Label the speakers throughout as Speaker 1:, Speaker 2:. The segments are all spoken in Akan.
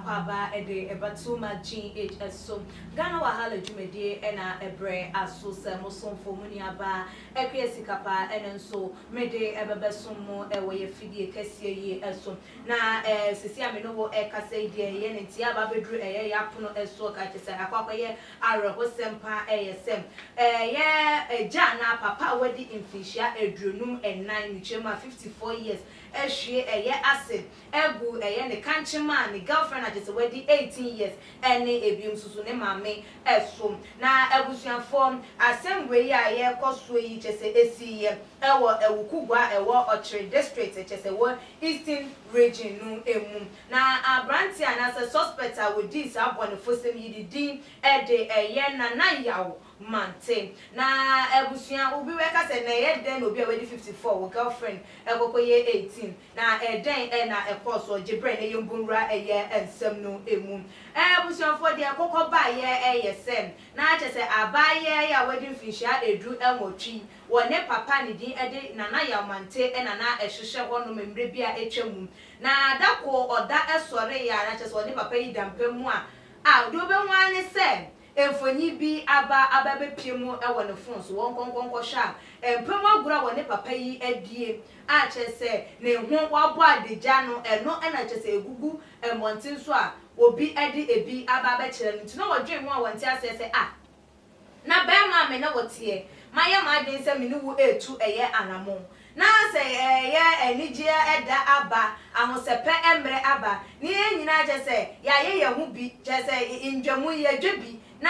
Speaker 1: Akwaaba de ɛba Too Much GH so. Ghana Wahala dwumadie na ɛbrɛ aso sɛ mo somfo, mo nuabaa Akua Sikapa ɛno nso mede ɛbɛbɛsom mo wɔ yɛ fidie kɛseɛ yi so. Na sisi a me ne wo ɛkasa yi deɛ yɛ ne nti aba abɛduru ɛyɛ yɛ apono soɔ ka kyerɛ sɛ akɔ akɔyɛ awerɛhosɛm paa ɛyɛ sɛ ɛyɛ agya anaa papa a wadi mfinhyia 54, mekyerɛ mu a 54 years, ahwie ɛyɛ acid agu ɛyɛ ne kankyema a ne girlfriend a kyerɛ sɛ wadi 18 years ɛne ebinom nso so ne maame ɛso. Na abusuafoɔ, asɛm wei a yɛrekɔ soɔ yi kyerɛ sɛ esi yɛ ɛwɔ Awukugua a ɛwɔ Ɔkyere District, kyerɛ sɛ wɔ Eastern Region no emu. Na aberante anaasɛ suspect a wodii saa bɔnefosɛm yi de din ɛde ɛyɛ Nana Yaw Mante. Na abusua, obi bɛka sɛ na ɛyɛ dɛn na obi a wadi 54 wɔ girlfriend ɛkɔkɔ yɛ 18? Na ɛdɛn ɛna ɛkɔɔ so? Gye brɛ na yɛmbu nwura ɛyɛ nsɛm no emu. Abusuafoɔ, deɛ ɛkɔkɔ baayɛ ɛyɛ sɛ na kyerɛ sɛ abaayewa yi a wadi mfinhyia 18 wɔ ne papa ne din ɛde Nana Yaw Mante ɛna na ɛhyehyɛ hɔnom mmerɛ bi a atwa mu. Na dako ɔda ɛsɔre yɛ a, na kyerɛ sɛ ɔne papa yi da mpa mu a deɛ wobɛhu ara ne sɛ mfonyin bi aba bɛpie mu ɛwɔ ne phone so. Wɔn nkɔnkɔnkɔhwɛ a, mpam agorɔ a wɔne papa yi adie a kyerɛ sɛ ne ho wabɔ adagya no, ɛno ɛna kyerɛ sɛ egugu mmɔnten so a obi ɛde ebi aba abɛkyerɛ no. Nti na wɔdwen ho a wɔnte aseɛ sɛ, ah, na bɛrima a me ne wo teɛ mayɛ m'adwene sɛ me ne wo etu ɛyɛ anamo na sɛ ɛyɛ anigyeɛ ɛda aba, ahosɛpɛ mmerɛ aba ne yɛn nyinaa kyerɛ sɛ yɛayɛ yɛn ho bi, kyerɛ sɛ ndwamu yɛdwe bi na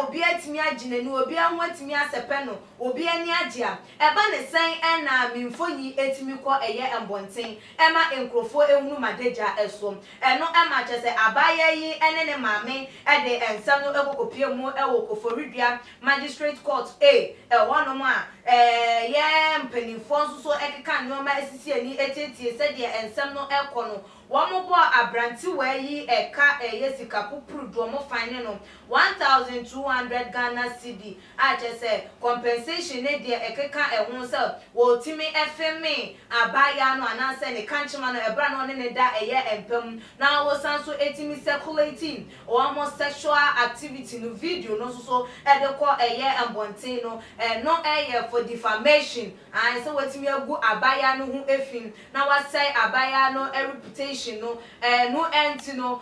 Speaker 1: obi atumi agye n'ani, obi ho atumi asɛpɛ no, obi ani agye a, ɛba ne sɛn ɛna me mfonyi etumi kɔ ɛyɛ mbɔnten ɛma nkurɔfoɔ ehunu m'adagya ɛso? Ɛno ɛma kyerɛ sɛ abaayewa yi ɛne ne maame ɛde nsɛm no ɛkɔkɔpie mu ɛwɔ Koforidua Magistrate Court A ɛhɔnom a yɛ mpanimfoɔ nso so ɛkeka nneɛma esisi ani etietie sɛdeɛ nsɛm no ɛkɔ no. Wɔn bɔ aberantewa yi ɛka ɛyɛ sika pupurudu, wɔn fine no 1,200 Ghana cedi a kyerɛ sɛ compensation ne deɛ ɛkeka ɛho sɛ wɔtumi ɛfilm abaayewa no anaasɛ ne kankyema no ɛbra na ɔne ne da ɛyɛ mpam na wɔsan so etumi circulating wɔn sexual activity no video no nso so ɛde kɔ ɛyɛ mbɔnten no. Ɛno ɛyɛ for defamation ayi sɛ wɔtumi agu abaayewa no ho efi na wasɛe abaayewa no reputation no. Ɛno ɛnti no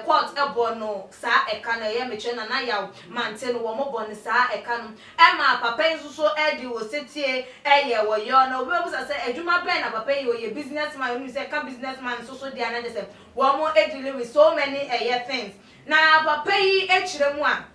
Speaker 1: court ɛbɔ no saa ɛka no. Ɛyɛ mekyerɛ Nana Yaw Mante no, wɔn bɔ no saa ɛka no. Ɛma papa yi nso so ɛde osetie ɛyɛ wɔyɔ. Na obi bɛbusa sɛ adwuma bɛn na papa yi ɔyɛ? Business man. Onim sɛ ɛka business man nso so deɛ anagye sɛ wɔn dealing with so many ɛyɛ things. Na papa yi ekyirɛ mu a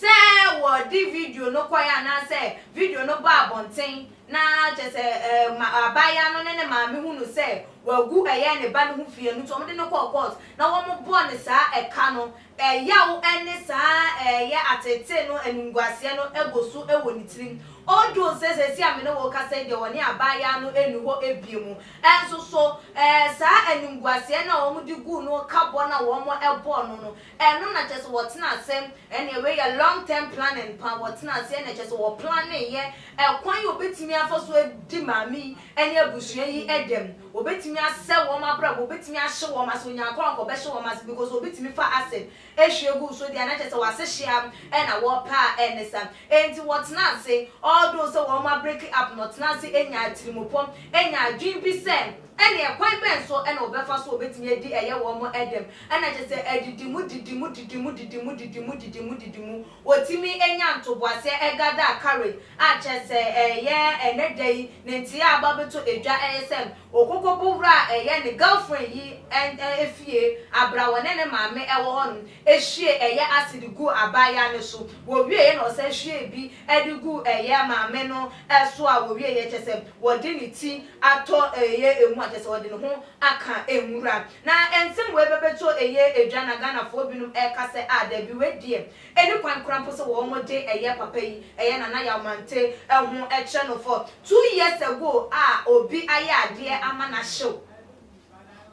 Speaker 1: sɛ wɔde video no kɔɛ anaasɛ video no ba abɔnten na kyerɛ sɛ ma abaayewa no ne ne maame hu no sɛ wagu ɛyɛ ne ba no ho fie no nti wɔde no kɔɔ court na wɔn bɔ ne saa ɛka no. Ɛyaw ɛne saa ɛyɛ atete no, animguaseɛ no ɛgu so ɛwɔ ne tirim. Although sɛ sɛsi a me ne wo kasa yi deɛ, wɔne abaayewa no ɛni hɔ ebie mu, ɛnso so saa animguaseɛ no a wɔn de gu no kabɔ na wɔn ɛbɔ no, ɛno na kyerɛ sɛ wɔtena ase. Ɛnna wei yɛ long term planning pa. Wɔtena ase ɛna kyerɛ sɛ wɔ planning yɛ ɛkwan yi obetumi afa so adi maame yi ɛne abusua yi ɛdɛm, obetumi asɛ wɔn abrabɔ, obetumi ahyɛ wɔn ase. Onyankopɔn nkɔ bɛhyɛ wɔn ase because obetumi fa acid ehwie gu so deɛ, anakyɛ sɛ wɔase hyia ɛna wɔpa a ɛne sa. Enti wɔtena ase, although sɛ wɔn abreak up na wɔtena ase enya atirimopɔm, enya adwene bi sɛ ɛne ɛkwan bɛn so ɛna wɔbɛfa so obetumi adi ɛyɛ wɔn ɛdɛm. Ɛna kyerɛ sɛ ɛdidi mu, didi mu, didi mu, didi mu, didi mu, didi mu, didi mu, wɔtumi enya ntoboaseɛ, ɛgather courage a kyerɛ sɛ ɛyɛ ɛnɛ da yi ne nti a aba bɛtɔ edwa ɛyɛ sɛ okoko bowura a ɛyɛ ne girlfriend yi efie abra wɔne ne maame ɛwɔ hɔnom, ehwie ɛyɛ acid gu abaayewa no so. Wɔwie yɛ na ɔsɛ hwie bi ɛde gu ɛyɛ maame no ɛso a wɔwie yɛ kyerɛ sɛ wɔde ne ti atɔ ɛyɛ emu a kyerɛ sɛ wɔde ne ho aka nwura. Na nsɛm wei bɛbɛtɔ ɛyɛ edwa na Ghanafoɔ binom ɛka sɛ a dabi, wei deɛ ɛni kwan kora mpo sɛ wɔn de ɛyɛ papa yi, ɛyɛ Nana Yaw Mante, ɛho ɛkyerɛ no for 2 years ago a obi ayɛ adeɛ ama n'ahyew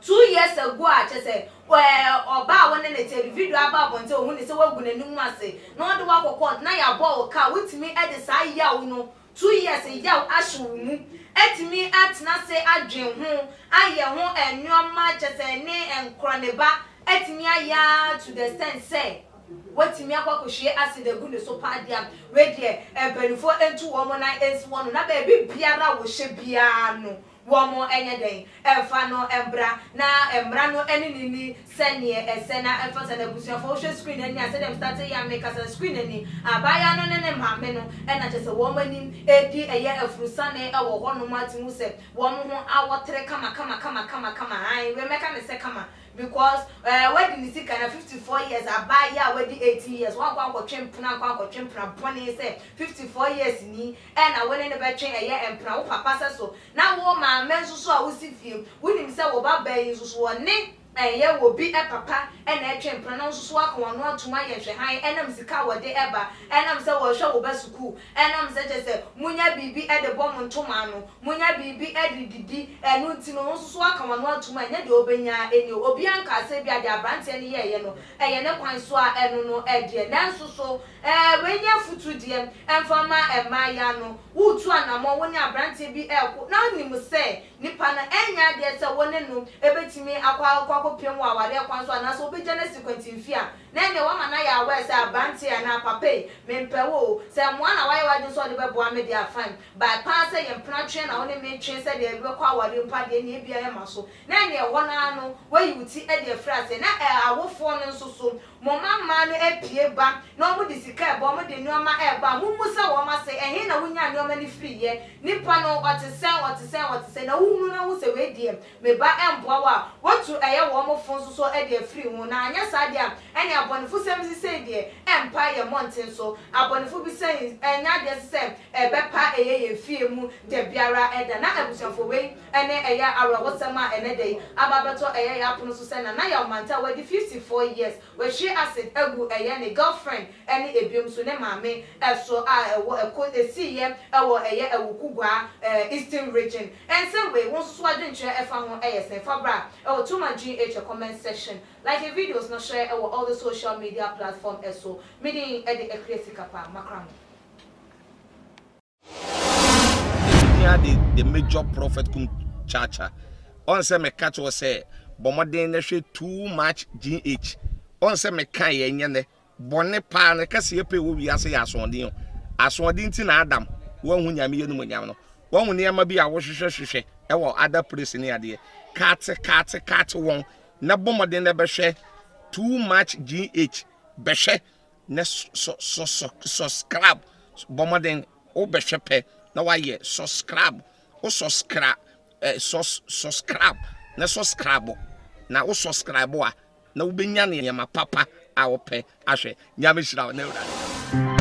Speaker 1: 2 years ago a kyerɛ sɛ ɔbaa a wɔne ne te video aba abɔnten, ohun ne sɛ wagu n'anim ase na ɔde wakɔ court na yɛabɔ wo kaa, wotumi ɛde saa yaw no. 2 years yaw ahyɛ wo mu, atumi atena ase adwen ho, ayɛ ho nneɛma, kyɛ sɛ ne nkorɔneba atumi ayɛ ara to the extent sɛ watumi akɔ akɔhwie acid agu ne so paa deɛ a, wei deɛ mpanimfoɔ ntu wɔn nan nsi wɔn no na baabi biara a wɔhyɛ biara no wɔn nyɛ dɛn mfa no mbra na mmara no ne no nni sɛdeɛ ɛsɛ na ɛmfata. Na abusuafoɔ, wohwɛ screen ani a, sɛdeɛ me starte yɛ a mekasa screen ani, abaayewa no ne ne maame no ɛna kyerɛ sɛ wɔn anim ɛredi ɛyɛ afurusane ɛwɔ hɔnom ate mu sɛ wɔn ho awɔtere kama kama kama kama kama. Ae, wei mɛka ne sɛ kama because wadi ne sika na 54 years abaayewa a wadi 18 years wankɔ ankɔtwe mpena, ankɔ ankɔtwe mpena bɔne sɛ 54 years ni ɛna wo ne ne bɛtwe ɛyɛ mpena wo papa sɛ so na wo maame nso so a wosi fie wonim sɛ wo ba baa yi nso so wɔne ɛyɛ wɔ bi papa ɛna ɛtwe mpena na nso so aka wɔn ano atum ayɛ nhwɛhan ɛnam sika a wɔde ɛba, ɛnam sɛ wɔhwɛ wo ba sukuu, ɛnam sɛ kyɛ sɛ munya biribi ɛde bɔ mo ntoma ano, munya biribi ɛde didi, ɛno nti no nso so aka wɔn ano atum a ɛnyɛ deɛ ɔbɛnya ɛni. Obiara nka sɛ bi a deɛ aberanteɛ no yɛɛyɛ no ɛyɛ ne kwan so a ɛno no ɛdeɛ, nanso so wɔnyɛ futu deɛ ɛmfa ma mmaayewa no. Wotu anammɔ wo ne aberanteɛ bi ɛɛko na wonim sɛ nipa no ɛnyɛ adeɛ sɛ wo ne no ɛbɛtumi akɔ akɔpiem wɔ awareɛ kwan so anaasɛ wobɛgya no asi kwantimfi a, na ɛneɛ wama no ayɛ aware sɛ aberanteɛ anaa papa yi, mempɛ wo o. Sɛ mmoa na wayɛ w'adwene sɛ ɔde bɛboa me deɛ a, fine, but paa sɛ yɛ mpena twe na wo ne me twe sɛdeɛ ɛbɛkɔ awareɛ mpo adeɛ ne ebia yɛ ma so na ɛneɛ ɛhɔ naa no wayi wo ti de afiri aseɛ. Na awofoɔ no nso so, mo mma mmaa no apue ba na wɔn de sika ɛbɔ, wɔn de nneɛma ɛba a, mummu sɛ wɔn ase ɛhe na wonya nneɛma no firi yɛ, nipa no ɔte sɛn, ɔte sɛn, ɔte sɛn, na wohunu na ho sɛ wei deɛ me ba ɛmboa wo a, wotu ɛyɛ wɔn fo nso so de afiri ho. Na anyɛ saa deɛ a, ɛne abɔnefo sɛm sisei deɛ ɛmpa yɛ mmɔnten so abɔnefo bi sɛn ɛnyɛ adeɛ sɛ ɛbɛpa ɛyɛ yɛn fie mu da biara ɛda. Na abusuafo, wei ɛne ɛyɛ awerɛhosɛm a ɛnɛ da yi aba abɛtɔ ɛyɛ yɛ apono so sɛ Nana Yaw Manta a wadi 54 years wahwie acid agu ɛyɛ ne girlfriend ɛne ebiom so ne maame ɛso a ɛwɔ ɛkɔ esiiɛ ɛwɔ ɛyɛ Awukugua, Eastern Region. Ɛnsɛm wei, wɔn nso so adwenkyerɛ ɛfa ho ɛyɛ sɛn? Fa bra ɛwɔ Tuma GH comment section. Like videos no, share ɛwɔ all the social media platform ɛso. Medin ɛde Akua Sikapa makra mo.
Speaker 2: The major prophet kum chacha ɔn sɛ meka kyerɛ sɛ bɔ mmɔden na hwɛ Too Much GH. Ɔn sɛ meka yɛ nyɛ nɛ bɔne paa no kɛseɛ pɛ wɔ wiase yɛ asoɔden o. Asoɔden nti na Adam wɔnhu Nyame yɛ no monyam no, wɔnhu nneɛma bi a wohwehwɛ hwehwɛ ɛwɔ other place ne adeɛ kaate kaate kaate wɔn na bɔ mmɔden na bɛhwɛ Too Much GH, bɛhwɛ na subscribe. Bɔ mmɔden wobɛhwɛ pɛ na wayɛ subscribe. Wo subscribe subscribe na subscribe na wo subscribe a na wobɛnya nneɛma papa a wopɛ ahwɛ. Nyame hyira wo na Awurade.